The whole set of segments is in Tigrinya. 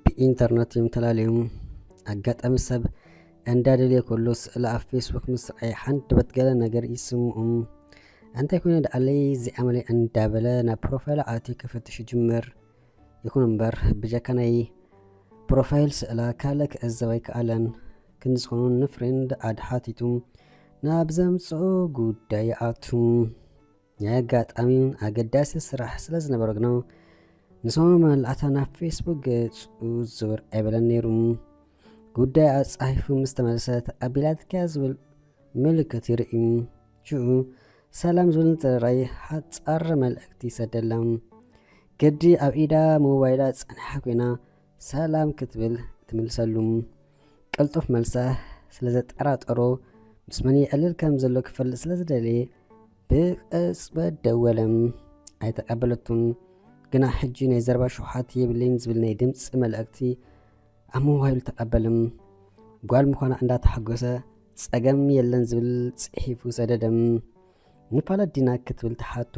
ብኢንተርነት እዮም ተላለዮም። ኣጋጣሚ ሰብ እንዳደልየ ከሎ ስእሊ ኣብ ፌስቡክ ምስ ረኣየ ሓንደበት ገለ ነገር ይስምኦም። እንታይ ኮይነ ደኣለይ እዚኣ መለይ እንዳበለ ናብ ፕሮፋይል ኣትዩ ክፍትሽ ይጅምር። ይኹን እምበር ብጀካ ናይ ፕሮፋይል ስእላ ካልእ ክዕዘብ ኣይከኣለን። ክንዲ ዝኾኑ ንፍሬንድ ኣድ ሓቲቱ ናብ ዘምፅኦ ጉዳይ ይኣቱ። ናይ ኣጋጣሚ ኣገዳሲ ስራሕ ስለ ዝነበሮ ግና ንሰሙ መላእታ ናብ ፌስቡክ ገጹ ዝውር ኣይበለን ነይሩ። ጉዳይ ኣጻሒፉ ምስ ተመለሰ ተቐቢላትካ ዝብል ምልክት ይርኢ። ሽዑ ሰላም ዝብል ጥራይ ሓጻር መልእክቲ ይሰደላ። ግዲ ኣብ ኢዳ ሞባይላ ጸኒሓ ኮይና ሰላም ክትብል ትምልሰሉ። ቅልጡፍ መልሳ ስለ ዘጠራጠሮ ምስ መን ይዕልል ከም ዘሎ ክፈልጥ ስለ ዝደለየ ብቕጽበት ደወለ። ኣይተቐበለቱን። ግና ሕጂ ናይ ዘረባ ሽውሓት የብለይን ዝብል ናይ ድምጺ መልእክቲ ኣብ ሞባይሉ ተቐበለ። ጓል ምዃና እንዳተሓጎሰ ጸገም የለን ዝብል ጽሒፉ ሰደደ። ንፋለጥ ዲና ክትብል ትሓቶ።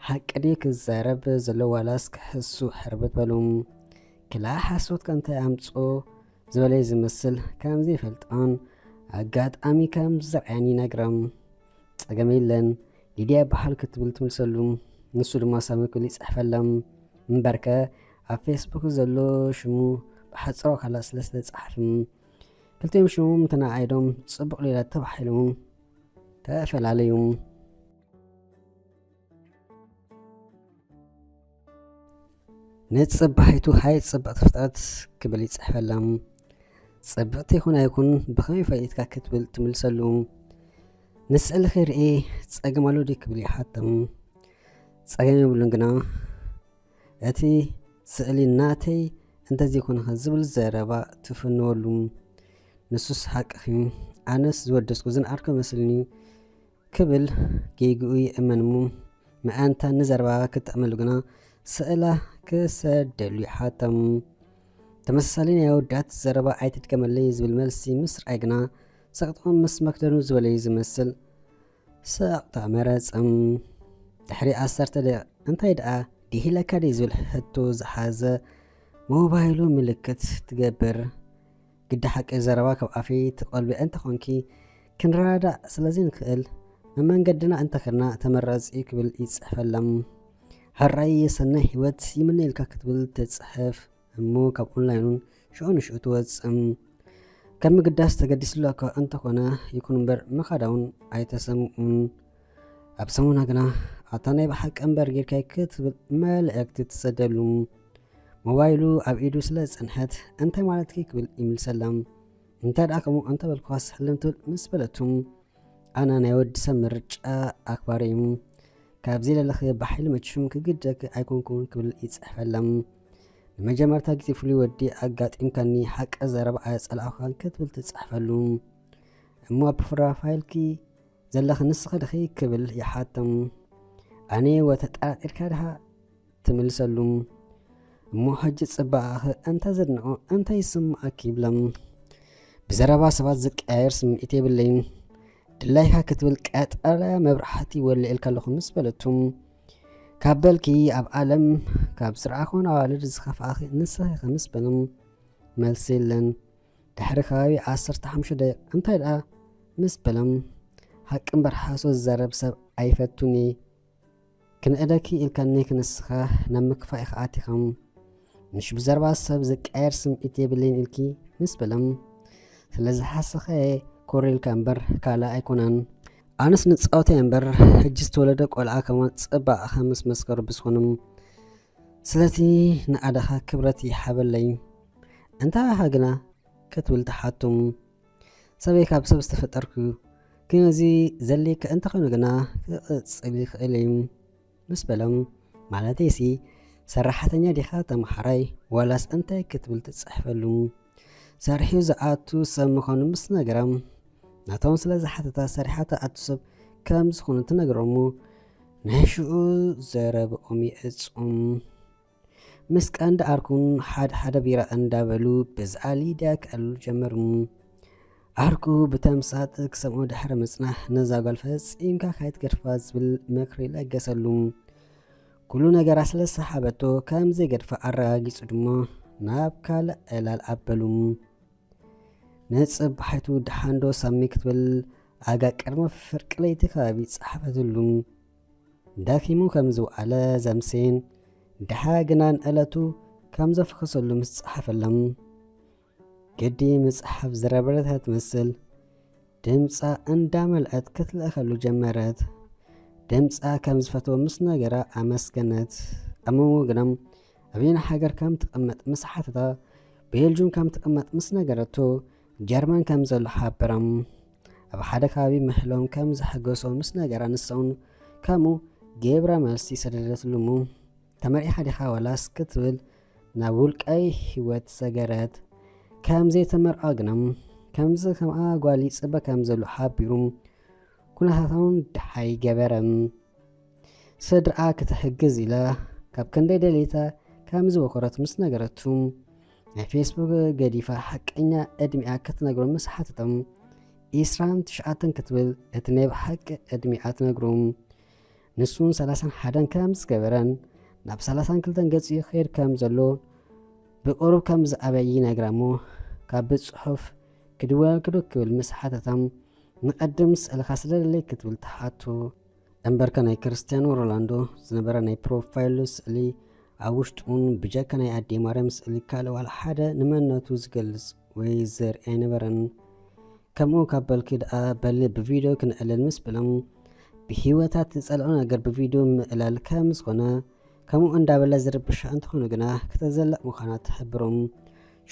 ሓቂ ድዩ ክዛረብ ዘሎ ዋላስ ክሕሱ ሕርብት በሉ። ክላ ሓሶት ከ እንታይ ኣምጾ ዝበለ ዝመስል ከም ዘይፈልጦን ኣጋጣሚ ከም ዝረኣየን ይነግራ። ጸገም የለን ሊድያ ይበሃል ክትብል ትምልሰሉ። ንሱ ድማ ሳሚ ክብል ይጽሕፈላ። እምበርከ ኣብ ፌስቡክ ዘሎ ሽሙ ብሓጽሮ ካላ ስለ ዝተጻሕፍ ክልቲኦም ሽሞም ተነኣኢዶም ጽቡቕ ሌላ ተባሂሎም ተፈላለዩ። ንጽባሒቱ ሃይ ጽብቕቲ ፍጥረት ክብል ይጽሕፈላ። ጽብቕቲ ይኹን ኣይኹን ብኸመይ ፈሊጥካ ክትብል ትምልሰሉ። ንስእሊ ከይርኢ ጸገም ኣሎ ድዩ ክብል ይሓትም። ጸገም የብሉን ግና እቲ ስእሊ ናተይ እንተዘይኮነ ዝብል ዘረባ ትፍንወሉ። ንሱስ ሓቅኺ ኣነስ ዝወደስኩ ዝነኣድኩ መስልኒ ክብል ጌግኡ ይእመን እሞ ምእንታን ንዘረባ ክጥዕመሉ ግና ስእላ ክሰደሉ ይሓተም። ተመሳሳሊ ናይ ኣወዳት ዘረባ ኣይትድገመለይ ዝብል መልሲ ምስ ረኣየ ግና ሰቕጥቑ ምስ መክደኑ ዝበለዩ ዝመስል ሰቕታ መረጸም። ድሕሪ ዓሰርተ ደቂቕ እንታይ ደኣ ድሂለካ ድዩ ዝብል ሕቶ ዝሓዘ ሞባይሉ ምልክት ትገብር። ግዲ ሓቂ ዘረባ ካብ ኣፈይ ትቐልቢ እንተኾንኪ ክንረዳዳእ ስለ ዘይንክእል መመንገድና እንተኸድና ተመራጺ እዩ ክብል ይጽሕፈላ። ሕራይ የሰናይ ህይወት ይምነየልካ ክትብል ትጽሕፍ እሞ ካብ ኦንላይኑን ሽዑ ንሽዑ ትወጽእ። ከም ምግዳስ ተገዲስሉ እኳ እንተኾነ ይኹን እምበር ምኻዳ እውን ኣይተሰምኡን። ኣብ ሰሙና ግና ኣታ ናይ ብሓቂ እምበር ጌርካይ ክትብል መልእክቲ ትሰደሉ። ሞባይሉ ኣብ ኢዱ ስለ ዝጸንሐት እንታይ ማለትኪ ክብል ይምልሰላ። እንታይ ደኣ ከምኡ እንተበልኩኻስ ሕልም ትብል ምስ በለቱ ኣነ ናይ ወዲ ሰብ ምርጫ ኣኽባሪ እዩ። ካብዚ ለለኺ ብሓይሊ መችም ክግደኪ ኣይኮንኩን ክብል ይጽሕፈላ። ንመጀመርታ ግዜ ፍሉይ ወዲ ኣጋጢምካኒ ሓቂ ዘረባ ኣየጸላእኹኻን ክትብል ትጽሕፈሉ። እሞ ኣብ ፕሮፋይልኪ ዘለኺ ንስኺ ድኺ ክብል ይሓቶም። ኣነ ወተጠራጢርካ ድኻ ትምልሰሉ። እሞ ሕጂ ጽባቐኺ እንተ ዘድንቖ እንታይ ይስምዓኪ ይብሎም። ብዘረባ ሰባት ዝቀያየር ስምዒት የብለይን። ድላይካ ክትብል ቀጠልያ መብራህቲ ወልዕልካ ኣለኹ ምስ በለቱ ካብ በልኪ ኣብ ዓለም ካብ ዝረኣኹን ኣዋልድ ዝኸፍኣኺ ንስኺ ኢኺ ምስ በሎም መልሲ የለን። ድሕሪ ከባቢ ዓሰርተ ሓሙሽተ ደቂቕ እንታይ ደኣ ምስ በሎም ሓቂ እምበር ሓሶት ዝዛረብ ሰብ ኣይፈቱን እየ። ክንእደኪ ኢልካኒ ክንስኻ ናብ ምክፋእ ኢኻ ኣቲኻ። ምሽ ብዘረባ ሰብ ዝቀየር ስምዒት የብለይን ኢልኪ ምስ በሎም ስለ ዝሓሰኸ ኮር ኢልካ እምበር ካልእ ኣይኮነን። ኣነስ ንጻወታ እየ እምበር ሕጂ ዝተወለደ ቆልዓ ከማን ጽባቐኻ ምስ መስከሩ ብዝኾኑ ስለቲ ንኣደኻ ክብረት ይሓበለይ። እንታይ ኢኻ ግና ክትብል ትሓቱ። ሰበይ ካብ ሰብ ዝተፈጠርኩ ግን እዚ ዘልየካ እንተኾይኑ ግና ክቕጽል ይኽእል እዩ ምስ በሎም ማለተይሲ ሰራሕተኛ ዲኻ ተምሓራይ ዋላስ እንታይ ክትብል ትጽሕፈሉ። ሰሪሑ ዝኣቱ ሰብ ምዃኑ ምስ ነገራ ናቶም ስለ ዝሓተታ ሰሪሓ ትኣቱ ሰብ ከም ዝኾኑ ትነግሮም ናይ ሽዑ ዘረብኦም ይእጹም። ምስ ቀንዲ ኣርኩን ሓደ ሓደ ቢራ እንዳበሉ ብዛኣ ሊድያ ክዕልሉ ጀመሩ። ኣርኩ ብተምሳጥ ክሰምዖ ድሕሪ ምጽናሕ ነዛ ጓል ፈጺምካ ካይትገድፋ ዝብል ምክሪ ለገሰሉ። ኩሉ ነገራ ስለ ዝሰሓበቶ ከም ዘይገድፋ ኣረጋጊጹ ድማ ናብ ካልእ ዕላል ኣበሉ። ንጽባሒቱ ደሓንዶ ሳሚ ክትብል ኣጋ ቅድሚ ፍርቂ ለይቲ ከባቢ ጸሓፈትሉ። ደኺሙ ከም ዝወዓለ ዘምሴን ድሓ ግና ንዕለቱ ከም ዘፍኸሰሉ ምስ ጸሓፈሎም፣ ግዲ ምጽሓፍ ዝረበረታ ትመስል ድምጻ እንዳመልዐት ክትልእኸሉ ጀመረት። ድምጻ ከም ዝፈትዎ ምስ ነገራ ኣመስገነት። ኣብ መንጎ ግና ኣበየና ሃገር ከም ትቕመጥ ምስ ሓተታ፣ ቤልጁም ከም ትቕመጥ ምስ ነገረቶ፣ ጀርመን ከም ዘሎ ሓበሮም። ኣብ ሓደ ከባቢ ምሕሎም ከም ዘሐገሶ ምስ ነገራ ንሳውን ከምኡ ጌብራ መልሲ ሰደደትሉ እሞ፣ ተመሪሓ ዲኻ ዋላስ ክትብል ናብ ውልቃዊ ህይወት ሰገረት። ከም ዘይተመርዖ ግና ከምዚ ከምኣ ጓል ይጽበ ከም ዘሎ ሓቢሩ ኩነታቶም ድሓይ ገበረ። ስድርኣ ክትሕግዝ ኢላ ካብ ክንደይ ደሊታ ከም ዝወከረት ምስ ነገረቱ፣ ናይ ፌስቡክ ገዲፋ ሓቀኛ ዕድሚኣ ክትነግሮ ምስ ሓተቶም፣ ኢስራን ትሽዓተን ክትብል እቲ ናይ ብሓቂ ዕድሚኣ ትነግሩ። ንሱን ሰላሳን ሓደን ከም ዝገበረን ናብ ሰላሳን ክልተን ገጹ ይኸይድ ከም ዘሎ ብቁሩብ ከም ዝኣበይ ይነግራ እሞ፣ ካብ ብጽሑፍ ክድወለልክዶ ክብል ምስ ሓተቶም፣ ንቐድም ስእልኻ ስደደለይ ክትብል ትሓቶ። እምበርከ ናይ ክርስቲያኖ ሮላንዶ ዝነበረ ናይ ፕሮፋይሉ ስእሊ ኣብ ውሽጡን ብጀካ ናይ ኣዴ ማርያም ስእሊ ካልእ ዋላ ሓደ ንመንነቱ ዝገልጽ ወይ ዘርኢ ኣይነበረን። ከምኡ ካብ በልኪ ደኣ በሊ ብቪድዮ ክንዕልል ምስ በሎም፣ ብህይወታ ትጸልኦ ነገር ብቪድዮ ምእላል ከም ዝኾነ፣ ከምኡ እንዳበለ ዝርብሻ እንተኾነ ግና ክተዘልቕ ምዃና ትሕብሮም።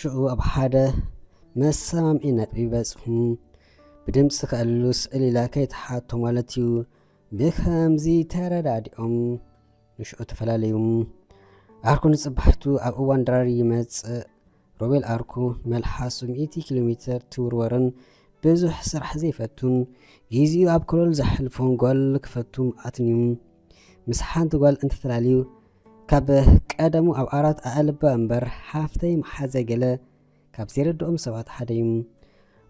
ሽዑ ኣብ ሓደ መሰማምዒ ነጥቢ ይበጽሑ። ብድምጺ ከዕልሉ ስእሊ ኢላ ከይትሓቶ ማለት እዩ። ብኸምዚ ተረዳዲኦም ንሽዑ ተፈላለዩ። ኣርኩ ንጽባሕቱ ኣብ እዋን ድራር ይመጽእ። ሮቤል ኣርኩ መልሓሱ ሚእቲ ኪሎ ሜተር ትውርወርን ብዙሕ ስራሕ ዘይፈቱን፣ ግዜኡ ኣብ ኮለል ዘሕልፎን ጓል ክፈቱ ምኣትን እዩ። ምስ ሓንቲ ጓል እንተተላልዩ፣ ካብ ቀደሙ ኣብ ኣራት ኣእልባ እምበር ሓፍተይ መሓዘ ገለ ካብ ዘይረድኦም ሰባት ሓደ እዩ።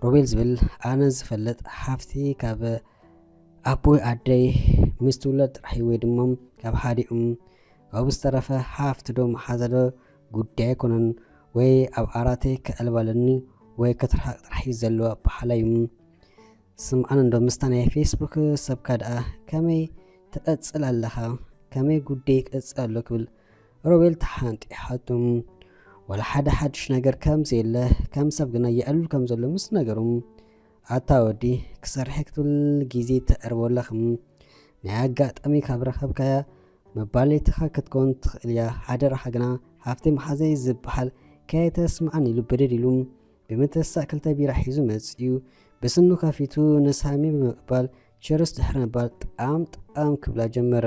ሮቤል ዝብል ኣነ ዝፈልጥ ሓፍቲ ካብ ኣቦይ ኣደይ ምስ ትውለድ ጥራሕ እዩ፣ ወይ ድማ ካብ ሓዲኦም። ካብኡ ዝተረፈ ሓፍቲ ዶ መሓዛ ዶ ጉዳይ ኣይኮነን፣ ወይ ኣብ ኣራተይ ከዕልባለኒ ወይ ክትርሓቕ ጥራሕ እዩ ዘለዎ ኣበሓላ እዩ። ስምዓን እንዶ ምስታ ናይ ፌስቡክ ሰብካ ደኣ ከመይ ትቐጽል ኣለኻ? ከመይ ጉዳይ ይቀጽል ኣሎ ክብል ሮቤል ተሓንጢሓቱ። ዋላ ሓደ ሓድሽ ነገር ከም ዘየለ፣ ከም ሰብ ግና የዕልል ከም ዘሎ ምስ ነገሩ፣ ኣታ ወዲ ክሰርሕ ክትብል ግዜ ተዕርቦ ኣለኽም። ናይ ኣጋጣሚ ካብ ረኸብካያ መባልትኻ ክትከውን ትኽእል እያ። ሓደራኻ ግና ሃፍተይ መሓዘይ ዝበሃል ከየተስምዓኒ ኢሉ ብድድ ኢሉ ብምትሳእ ክልተ ቢራ ሒዙ መጺኡ ብስኑ ከፊቱ ንሳሚ ብምቕባል ቸርስ ድሕሪ ምባል ጣም ጣም ክብላ ጀመረ።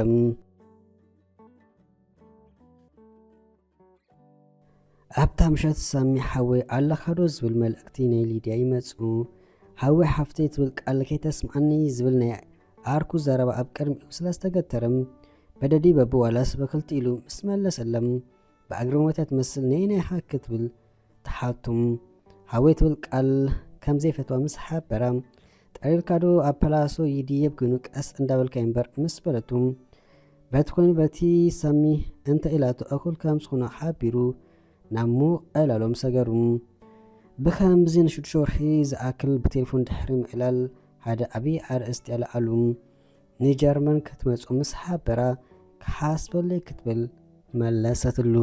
ኣብታ ምሸት ሳሚ ሓወይ ኣለኻዶ ዝብል መልእኽቲ ናይ ሊድያ ይመጽኡ። ሓወይ ሓፍተይ ትብል ቃል ከይተስምዓኒ ዝብል ናይ ኣርኩ ዘረባ ኣብ ቅድሚኡ ስለ ዝተገተረ በደዲ በብዋላስ ብክልቲኡ ኢሉ ምስ መለሰሎም ብኣግርሞት እያ ትመስል ነየናይ ኢኻ ክትብል ትሓቱ። ሓወይ ትብል ቃል ከም ዘይፈትዋ ምስ ሓበራ ጠሪርካ ዶ ኣብ ፓላሶ ይድየብ ኮይኑ ቀስ እንዳበልካ እምበር ምስ በለቱ በቲ ኮይኑ በቲ ሳሚ እንተ ኢላቶ እኹል ከም ዝኾነ ሓቢሩ ናብ ምቕላሎም ሰገሩ። ብኸምዚ ንሽዱሽተ ወርሒ ዝኣክል ብቴሌፎን ድሕሪ ምዕላል ሓደ ዓብዪ ኣርእስቲ ኣልዓሉ። ንጀርመን ክትመጹ ምስ ሓበራ ክሓስበለይ ክትብል መለሰትሉ።